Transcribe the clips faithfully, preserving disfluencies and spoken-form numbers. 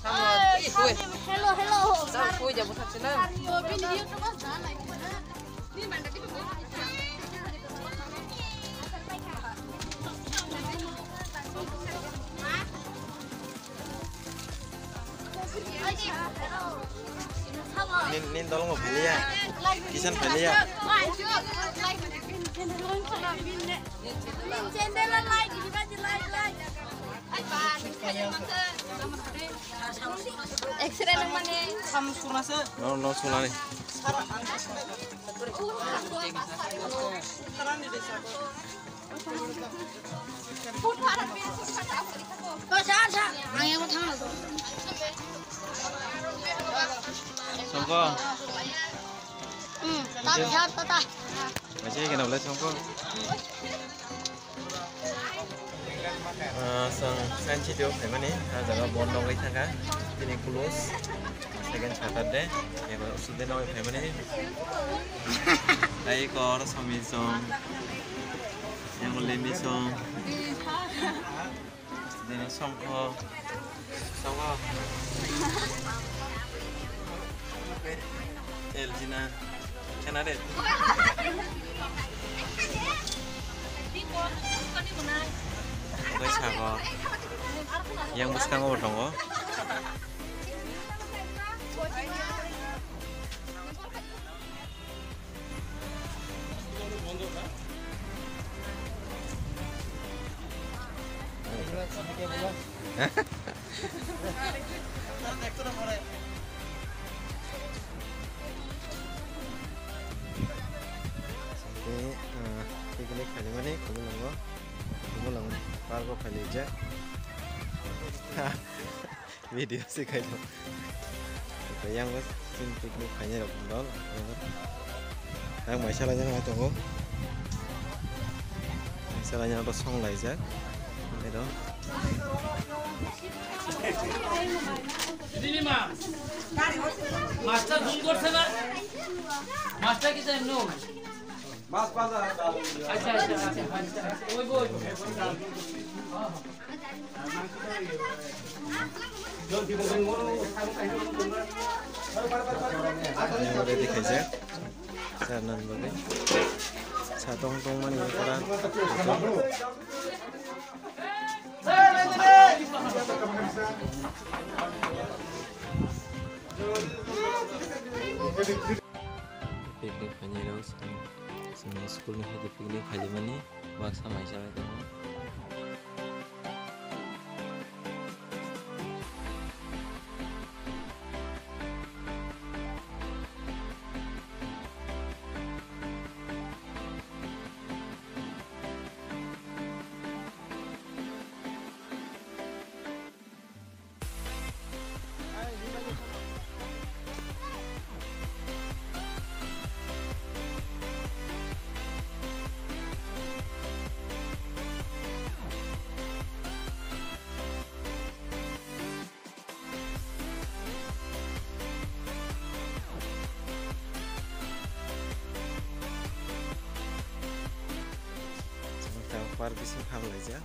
Hello, hello. Nin, nin dolongo phailiya. Kisan phailiya. X-ray nang mani. No, no, sulani. Songko. Hmm, tata, tata. Masih kena boleh songko. Ah, sang sanchi teo phaimani, ah, jaga bon nongwi thangkha, tini close, second Saturday, eba student nongwi phaimani. Ai kor somi song, yang lemi song, student songkho. Tongo. L G na. Kena de. Oke, sago. Yang bwskango bo tongo. Tei, ah, picnic khaimani Khumulwngo, Khumulwng park o phailaijak. Video se khaino. Yang bw chini picnic khainai rok dol. Yang maisa lainani hai tongo. Maisa lainani to song laijak. Ero. Master phone korche na? Master ki time no? Mas bajar. Acha, acha, acha, acha. Oi, oi. Ready khaijak. Sa nan bagwi. Sa tong tong mani pora. Picnic khainai rok chwng school ni hai picnic khaimani baksa mai chai tongo. Park bising phang laijak.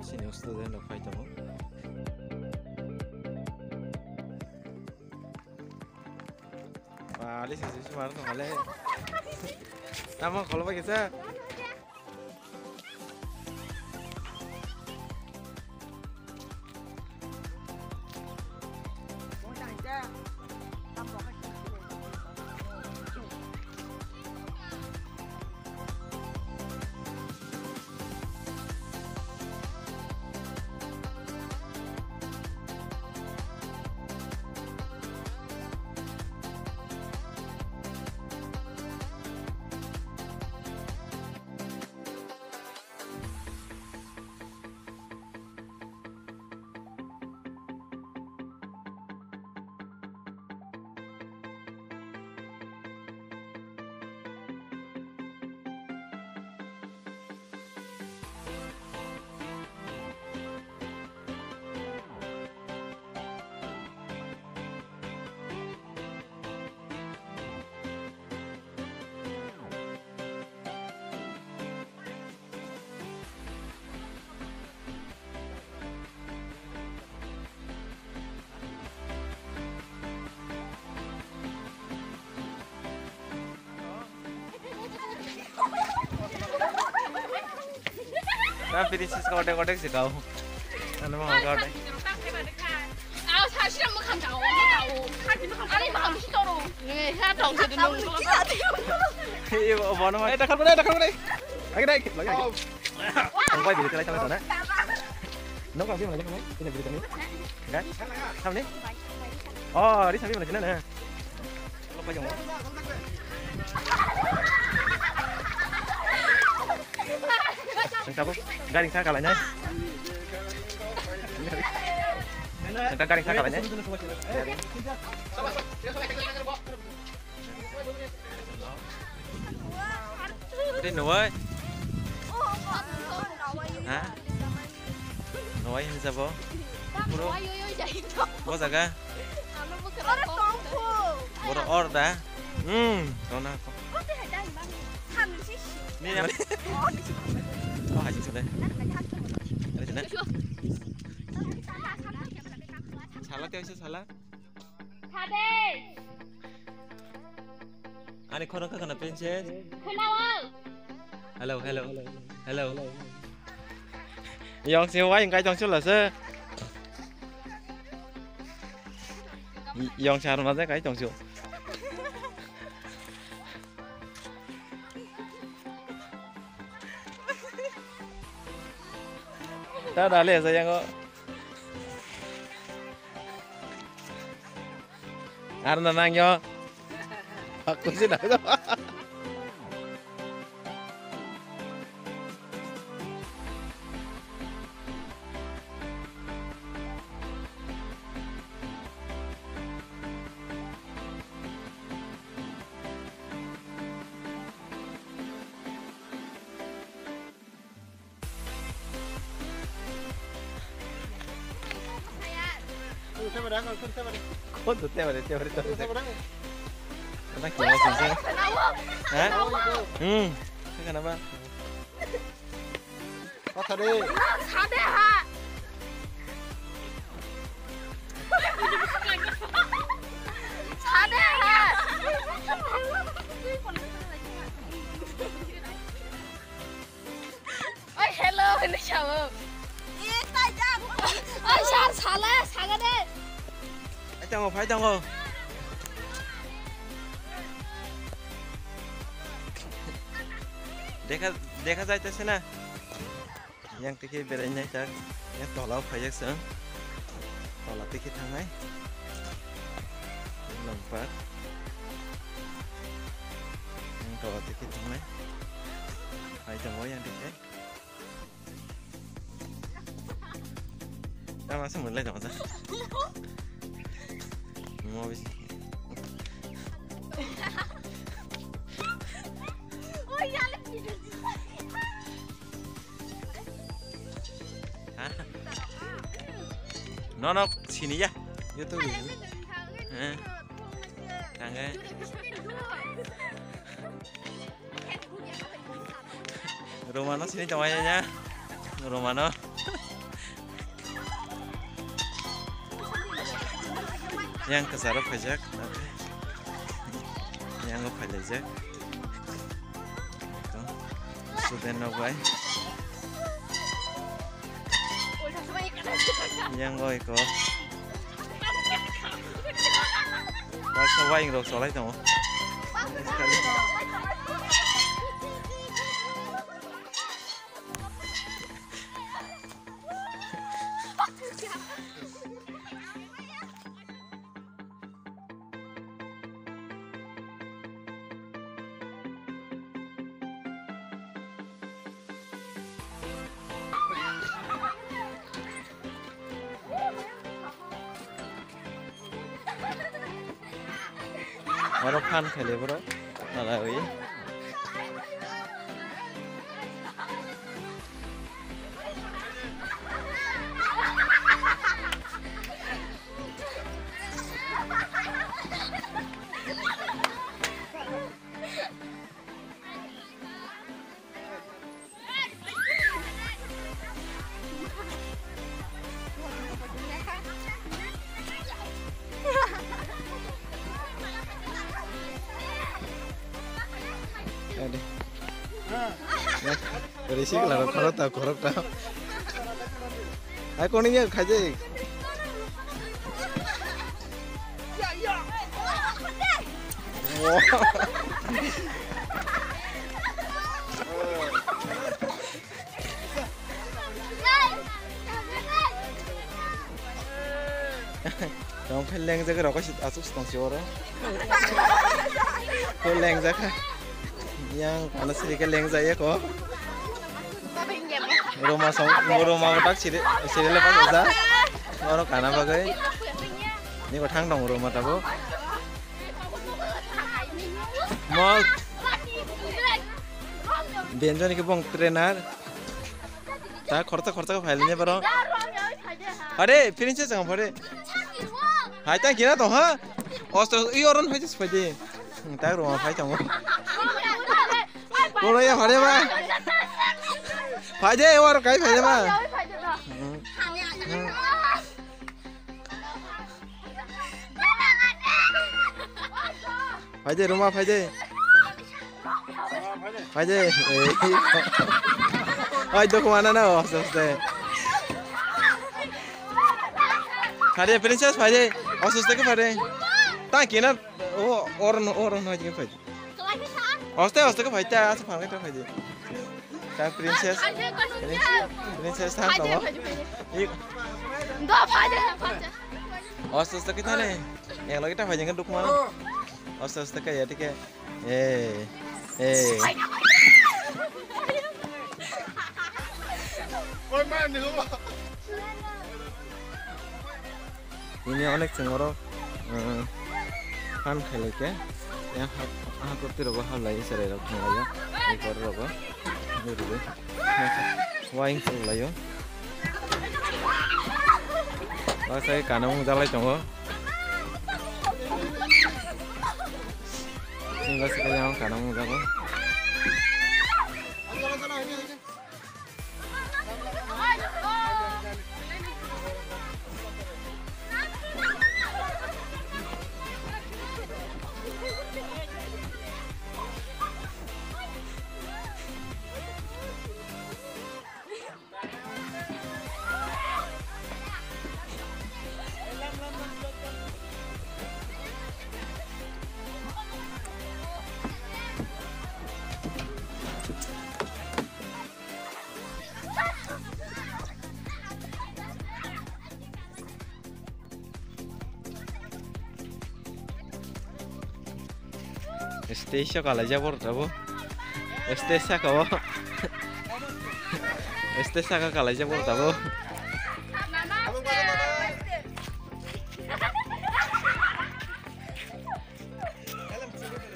Sini student rok phai tongo. Wah, ali sisi sumar tong ale. Tamo kholo bagi sa. Ta princess ka otek otek se kau. Ano ma ka otek. Iye, bono ma. Eh, dakar mana, dakar mana. Lagi naik, lagi naik. Ang bai bili kalai kalai sana. Nong kau sih mana, mana? Ini bili kami. Kan? Sama ni? Oh, di sini mana sini na? Lo pajang. Ang tabu, garing sa kalai na. Ang garing sa kalai na. Ri nuwai. Ha? Nuwai hinsa bo. Bro. Bo jaga. Boro or da. Hmm, tona ko. Ni ya. Oh, hai sini. Sala te sala. Sade. Ani khorang kha khana princess. Khana wal. Hello, hello. Hello. Yong se wai ngai tong chula se. Yong char ma se kai tong chu. Ta dale sa yang o. Arna nang yo. Aku sih dah. Kon tu tebare, tebare, tebare. Anak kira sih. Hah? Hmm. Kenapa? Sade ha. Sade ha. Oi, hello, ini siapa? Oi, sir, salah, salah deh. Phai tongo, phai tongo. Dekha, dekha jaitase na. Yang tikhe berai nai tak. Yang tola o phaijak chwng. Tola tikhe thangnai. Longpar. Yang tola tikhe thangnai. Phai tongo yang tikhe. Tama se mwnlai tongsa. Mo bisi. Ha? Nono sini ya. YouTube. Ha? Tangga. Romano sini tongmani ya. Romano. Yang kesaro phaijak. Yang phaijak. Student no bai. Yang oi ko. Baksa waying rok cholai tongo. Oro phan khaile borok nalawi. Sikla rok khorokta, khorokta. Ai, kono ya khaje. Tong khe lengjak rok asuk tong si oro. Ko lengjak kha. Yang kono siri khe lengjak ya ko. Roma song, roma tak siri, siri le pas aja. Oro kana bagai. Ni ko thang tong roma tabo. Mo. Benjoni ke bong trainer. Ta khorta khorta khe phailini boro. Are, princess ang phare. Hai ta kira to ha. Ostro i oron hai tis phaidi. Ta roma phai tongo. Boro ya phare ba. Phaide oro kai phaide ba. Phaide roma phaide. Phaide. Ai dok mana na o aste aste. Phaide princess phaide. Aste aste ke phaide. Ta kena o or no or no ke phaide. Aste aste ke phaide asa phaide phaide. Ta princess. Princess, princess ta to. Do phaide phaide. Aste aste ke thane. Yang lagi ta phaide ke duk mana. Aste aste ke ya tike. Ei, ei. Ini onek chwng oro, eh, phan khailai khe. Yang ha, ha kwtwi rogo hablai cherai rok thanglaio. Ei kor rogo. Nurwi. Waing chwng laio. Baksa kanamung jalai tongo. Singles ka yang kanamung jago. Stage o kalaijak borok tabuk. Stage saka o. Stage saka kalaijak borok tabuk.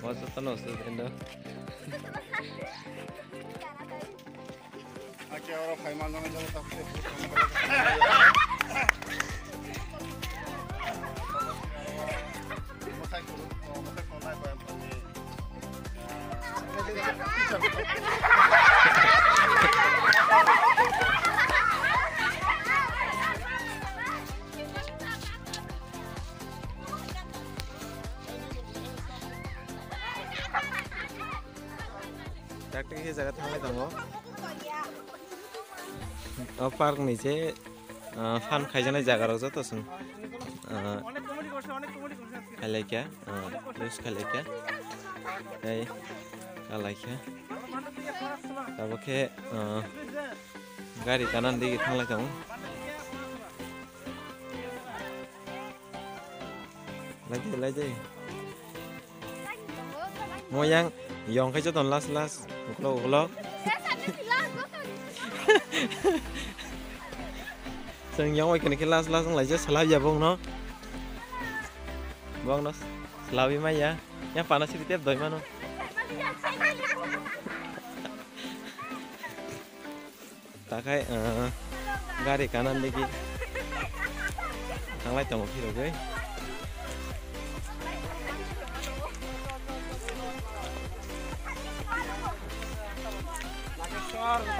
Bo jotono stage o. Ake oro phai manjana jalo ta phai. Mwtai kulu, mwtai kulu nai bai phai. Taktik khe jaga thanglai tongo. O park ni se, ah, phan khaijaknai jaga rok joto chwng, ah, khailaikha, ah, use khailaikha. Tei kalaikha. Abo khe, ah, gari kanan digi thanglai tongo. Laide, laide. Mo yang yong khai joto last last. Uklok, uklok. Chwng yong bai kene khe last last wnglaijak, salabi ya bongno. Bongno salabi maya. Yang pana siri tep doi mano. Takhai, ah, gari kanan digi thanglai tongo phirogwi.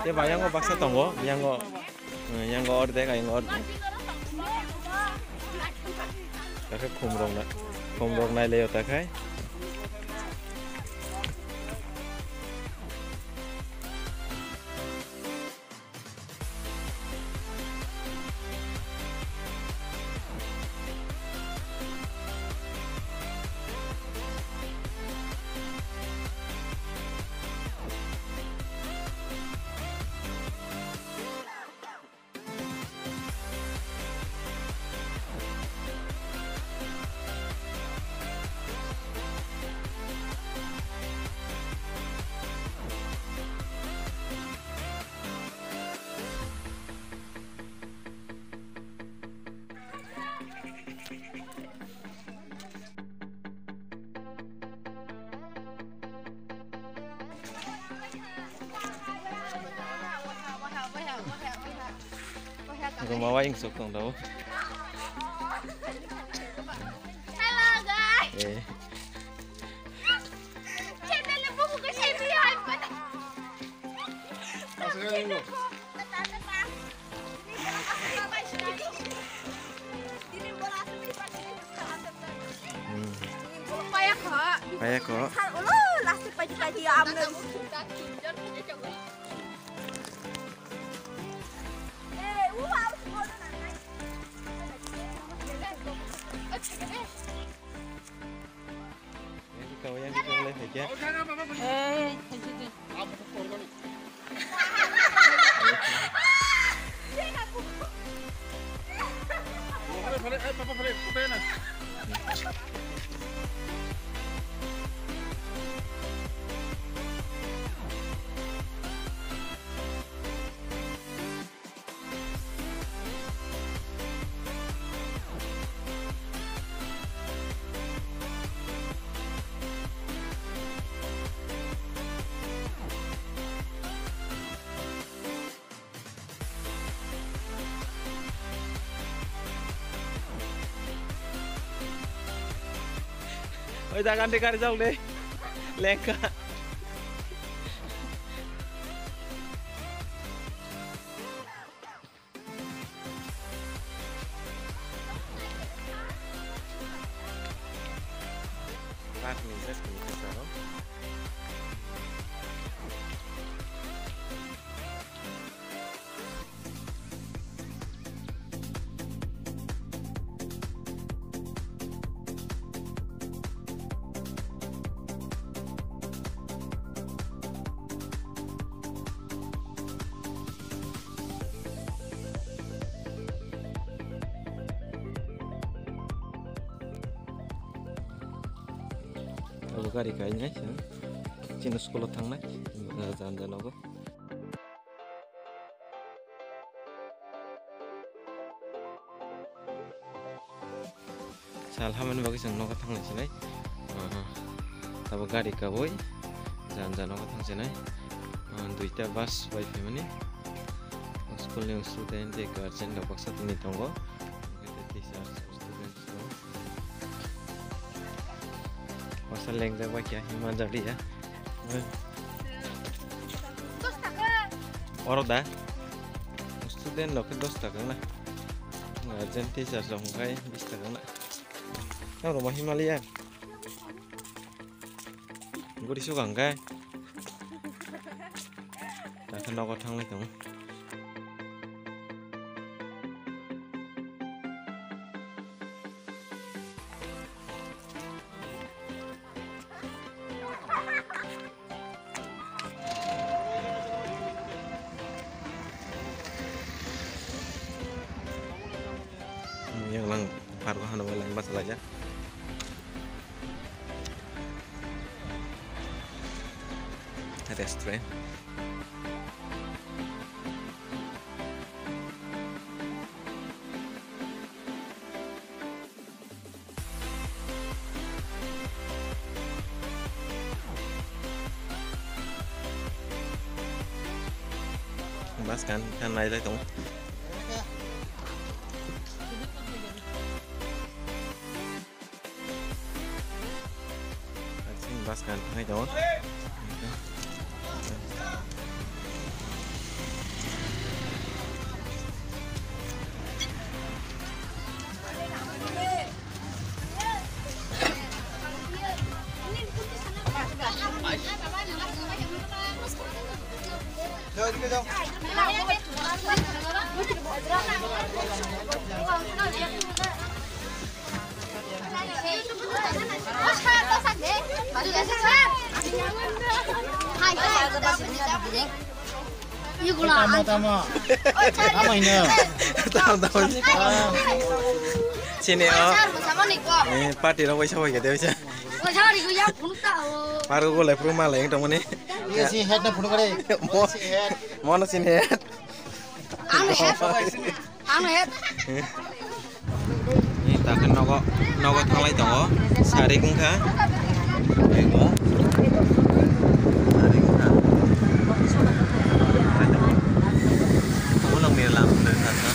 Tei ba yango baksa tongo, yango, ah, yango ordek, yango ordek. Takhai khumrok na, khumrok nailaio takhai. Guma wa ing sok tong dao. Hello, guys. Eh. Channel le buku ke sini hai pada. Hmm. Paya ko. Paya ko. Sar ulo last pagi pagi amna. Oi, jagan de gari jok de. Lengka. Park ni jak ni kasaro. Abo gari kainai, chini school o thangnai, janja nogo. Sal hamani bagwi chwng nogo thangnai sinai. Ah, abo gari kabui janja nogo thang sinai. Ah, duita bus bai phaimani. School ni student tei guardian rok baksa tini tongo. Hwnkhe tei teacher, student. Masa lengjak bai khe manjak liya. Oro da. Student rok khe dos taka na. Guardian teacher rok hwnkhe bis taka na. Nang rok ma Himalaya. Guri suka hwnkhe. Dakhe nogo thanglai tongo. Yang lang park hano bai lang bachalaijak. Restaurant. Bus kan, kan nai lai tongo. Bus kan thangwi tongo. Tamo, tamo. Tamo hino. Tamo, tamo. Ah. Sini, oh. Eh, party rok bai sabai kete bisa. Park o golai phuru malai wng tongmani. Yes, he had no phone kare. Mo-, mono sini head. Ano head. Ano head. Ni takhe nogo, nogo thanglai tongo. Sarik wngkha. Ego. Sarik wngkha. Omo nang ni lam le kha kha.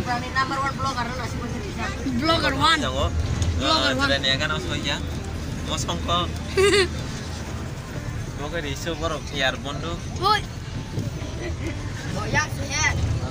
Number one vlogger no nasi bwswk rijak. Vlogger one. Jago. Vlogger one. Jira ni gana soya. Mosong ko. Bo khe risu borok yar bondu. Oi. Oh, yang sih.